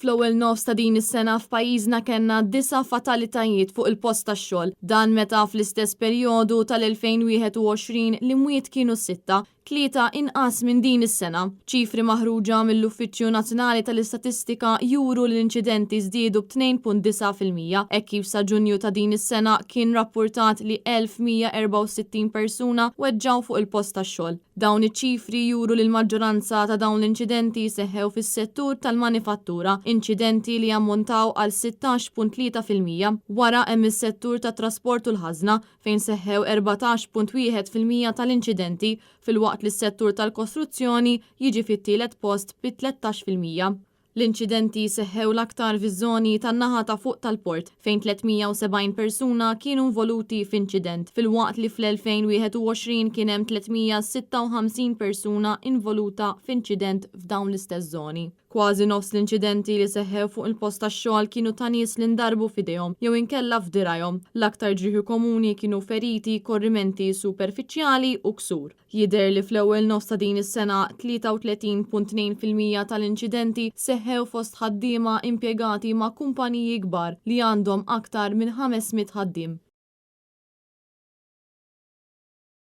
Fl-ewwel nofs ta' din is-sena f'pajjiżna kellna disa' fatalitajiet fuq il-post tax-xogħol. Dan meta fl-istess perjodu tal-2021 l-imwiet kienu sitta, tlieta inqas minn din is-sena. Ċifri maħruġa mill-Uffiċċju Nazzjonali tal-Istatistika juru li l-inċidenti żdiedu b'2.9% hekk kif sa Ġunju ta' din is-sena kien rappurtat li 1,164 persuna weġġgħu fuq il-post tax-xogħol. Dawn iċ-ċifri juru li l-maġġoranza ta' dawn l-inċidenti seħħew fis-settur tal-manifattura, inċidenti li jammontaw għal 16.3%. Wara hemm is-settur tat-trasport u l-ħażna, fejn seħħew 14.1% tal-inċidenti, filwaqt li s-settur tal-kostruzzjoni jiġi fit-tielet post bi 13%. L-inċidenti seħħew l-aktar fiż-żoni tan-naħa ta' fuq tal-port, fejn 370 persuna kienu involuti f'inċident, filwaqt li fl-2021 kien hemm 356 persuna involuta f'inċident f'dawn l-istess żoni. Kważi nofs l-inċidenti li seħħew fuq il-post tax-xogħol kienu ta' nies li ndarbu f'idejhom jew inkella f'dirgħajhom. L-aktar ġrieħi komuni kienu feriti, korrimenti superfiċjali u ksur. Jidher li fl-ewwel nofs ta' din is-sena 33.2% tal-inċidenti seħħew fost ħaddiema impjegati ma' kumpaniji kbar li għandhom aktar minn 500 ħaddiem.